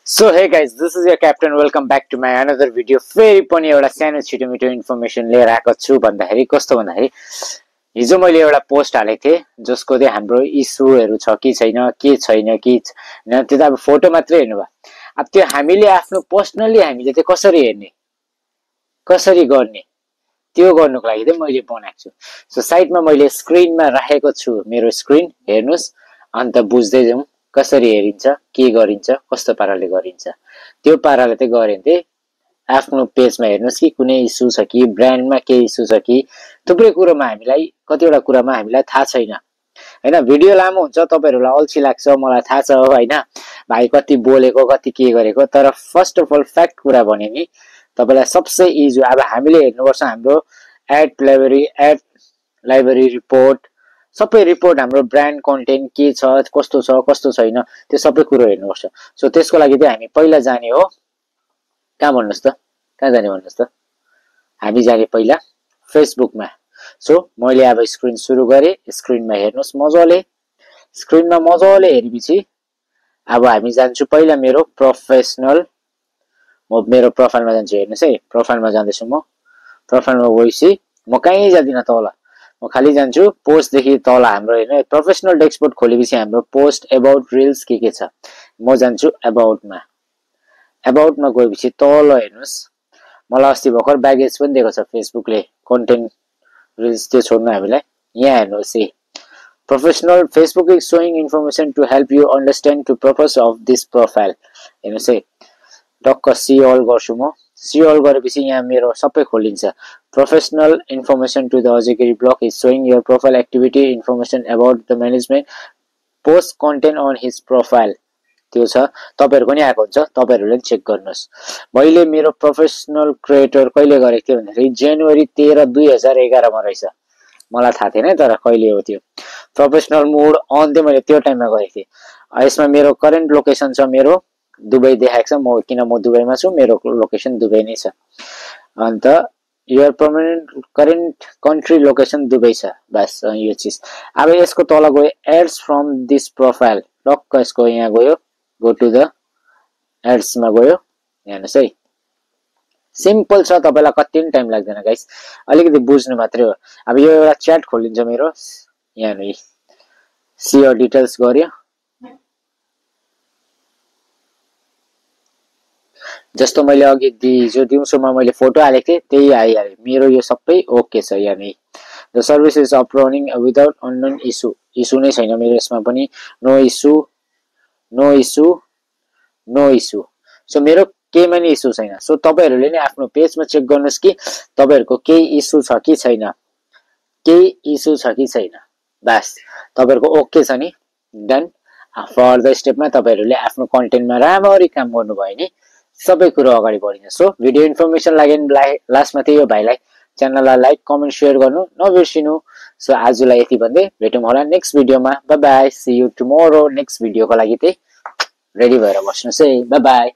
So hey guys, this is your captain. Welcome back to my another video. फेरि पनि एउटा सानो छिटो मिठो इन्फर्मेसन लिएर आएको छु भन्दाखेरि कस्तो भन्दाखेरि हिजो मैले एउटा पोस्ट हालेको थिएँ जसको चाहिँ हाम्रो इस्युहरु छ कि छैन के छैन कि हैन त्यो त अब फोटो मात्रै हेर्नु भयो। अब त्यो हामीले आफ्नो पर्सनली हामीले चाहिँ कसरी हेर्ने कसरी गर्ने त्यो गर्नुको लागि चाहिँ मैले बनाएको छु। सो साइडमा मैले स्क्रिनमा राखेको छु मेरो स्क्रिन हेर्नुस् अन्त बुझ्दै जाउँ कसरी हेरिन्छ के गरिन्छ कस्तो पाराले गरिन्छ। त्यो पाराले चाहिँ गरे भने चाहिँ आफ्नो पेजमा हेर्नुस् कि कुनै इस्यु छ कि ब्रान्डमा के इस्यु छ कि थुप्रै कुरामा हामीलाई कतिवटा कुरामा हामीलाई थाहा छैन हैन। भिडियो लामो हुन्छ तपाईहरुलाई अल्छी लाग्छ मलाई थाहा छ हैन भाइ कति बोलेको कति के गरेको। तर फर्स्ट अफ अल फ्याक्ट कुरा भने नि तपाईलाई सबसे इजी अब हामीले हेर्नुपर्छ हाम्रो एड लाइब्रेरी रिपोर्ट सबै रिपोर्ट हाम्रो ब्रान्ड कन्टेन्ट के छ कस्तो छैन त्यो सबै कुरो हेर्नुपर्छ। सो त्यसको लागि चाहिँ हामी पहिला जाने हो कहाँ भन्नुस् त कहाँ जाने भन्नुस् त हामी जाने पहिला फेसबुकमा। सो मैले अब स्क्रिन सुरु गरे स्क्रिनमा हेर्नुस् मजाले स्क्रिनमा मजाले हेरेपछि अब हामी जान्छु पहिला मेरो प्रोफेसनल म मेरो प्रोफाइलमा जान्छु हेर्नुस् है। प्रोफाइलमा जान्दैछु म प्रोफाइलमा गएपछि म कहीँ जादिन तल म खाली जान्छु पोस्ट देखि तल हाम्रो हैन प्रोफेसनल डेस्कबोर्ड खोलेपछि हाम्रो पोस्ट अबाउट रिल्स के छ म जान्छु अबाउटमा गएपछि तल हेर्नुस् मलाई अस्ति भर्खर ब्यागेज पनि दिएको छ फेसबुकले कन्टेन्ट रिल्स त्यो छोड्नु हामीलाई यहाँ हेर्नुस् है professional Facebook is showing information to help you understand to purpose of this profile हेर्नुस् है टक्क सी अल गर्छु म सी अल गरेपछि यहाँ मेरो सबै खोलिन्छ। प्रोफेसनल इन्फर्मेसन टु द अजेगिरी blog is showing your profile activity information about the management post content on his profile त्यो छ तपाईहरुको नि आएको हुन्छ तपाईहरुले चेक गर्नुस्। मैले मेरो प्रोफेसनल क्रिएटर कहिले गरेको थिएँ भन्दाखेरि जनवरी 13 2011 मा रहेछ मलाई थाहा थिएन तर कहिले हो त्यो प्रोफेसनल मोड अन चाहिँ मैले त्यो टाइममा गरेको थिएँ। यसमा मेरो करेन्ट लोकेसन छ मेरो दुबई देखाएको छ म किन म दुबईमा छु मेरो लोकेसन दुबई नै छ अन्त your permanent current country location Dubai छ बस यो चीज। अब यसको तल गयो एड्स फ्रम दिस प्रोफाइल टक्क यसको यहाँ गयो गो टु द एड्स मा गयो हेर्नुस् है सिम्पल छ तपाईलाई कति पनि टाइम लाग्दैन गाइस अलिकति बुझ्नु मात्रै हो। अब यो एउटा च्याट खोलिन्छ मेरो यहाँ नि सी योर डिटेल्स गर्यो जस्तो मैले अघि हिजो दिउँसोमा मैले फोटो हालेको थिएँ त्यही आइहाल्यो मेरो यो सबै ओके छ यहाँ नि the service is up running without unknown issue नै छैन मेरो यसमा पनि नो इस्यु सो मेरो केहीमा नि इस्यु छैन। सो तपाईहरुले नि आफ्नो पेजमा चेक गर्नुस् कि तपाईहरुको केही इस्यु छ कि छैन बस तपाईहरुको ओके छ नि देन फर्दर स्टेपमा तपाईहरुले आफ्नो कन्टेन्टमा राम्ररी काम गर्नुभयो नि सबै कुरो अगाडि बढिन्छ। सो भिडियो इन्फर्मेसन लाग्यो नि लास्टमा त्यही हो भाइलाई च्यानललाई लाइक कमेन्ट शेयर गर्नु नबिर्सिनु। सो आजलाई यति भन्दै भेटौँ होला नेक्स्ट भिडियोमा bye bye see you tomorrow next भिडियोको लागि चाहिँ रेडी भएर बस्नुस् है बाइ बाइ।